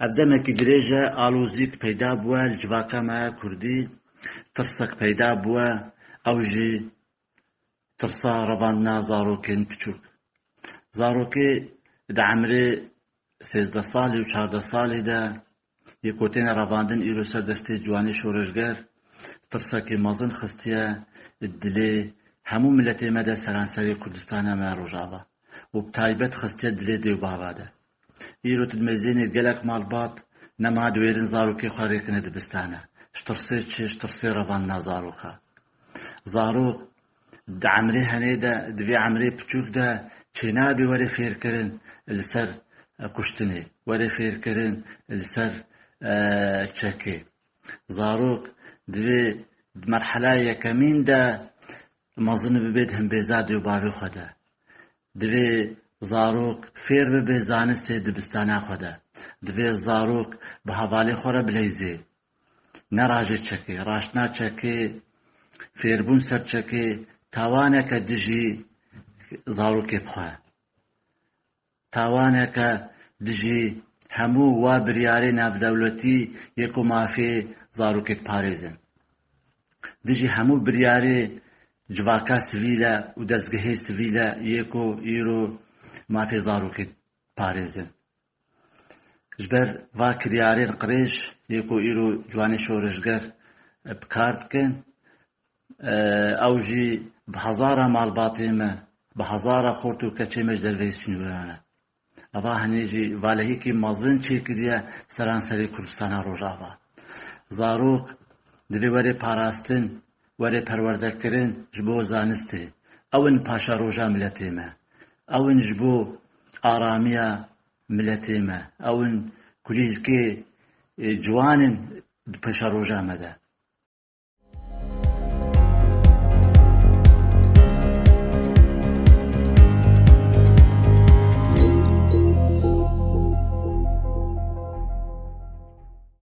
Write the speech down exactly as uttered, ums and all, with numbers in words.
Ev demekî dirêj e, alozîk peyda bûye li civaka me ya kurdî, tirsek peyda bûye, ew jî tirsa revandina zarokên piçûk. Zarokê di emrê sêzdeh salî û çardeh salî de yê ku têne revandin îro ser destê ciwanê şoreşger, tirsekê mezin xistiye dilê hemû miletê me de, seranserê Kurdistana me ya Rojava û bi taybet xistiye dilê dê û bava de. Îro tu dimêzênê gelek malbat nema diwêrin zarokê xwe rêkine dibistane. Ji tirsê çi? Ji tirsê revandina zaroka. Zarok di emrê henê de, di vê emrê piçûk de çênabe were fêrkirin li ser, e, kuştinê, were fêrkirin li ser, e, çekê. Zarok divê di merhela yekemîn de mezin bibe di himbêza dê û bavê xwe de. Divê zarok fêr bibe zanistê dibistana xwe de. Divê zarok bi hevalê xwe re bileyzê. Ne rajê çekê, raştina çekê, fêrbûn ser çekê, tawaneke dijî zarokê bixwe. Tawaneke dijî hemû wa biryarê navdewletî yê ku mafê zarokê diparêzin. Dijî hemû biryarê civaka sivîl e û dezgehê sivîl e yê ku îro mafê zarokê diparêzin. Ji ber va kiryarên qirêj yê ku îro ciwanê şoreşger, e, bi kar dikin, e, ew jî bi hezara malbatê me, bi hezara xort û keçê me ji derveyî sînoran e. Eva hinê jî valehîkî mezin çêkiriye seranserê Kurdistana Rojava. Zarok divê were parastin, were perwerdekirin ji bo zanistê. Ew in paşeroja miletê me. Ew in ji bo aramiya miletê me. Ew in kulîlkê, e, ciwan in di paşeroja me de.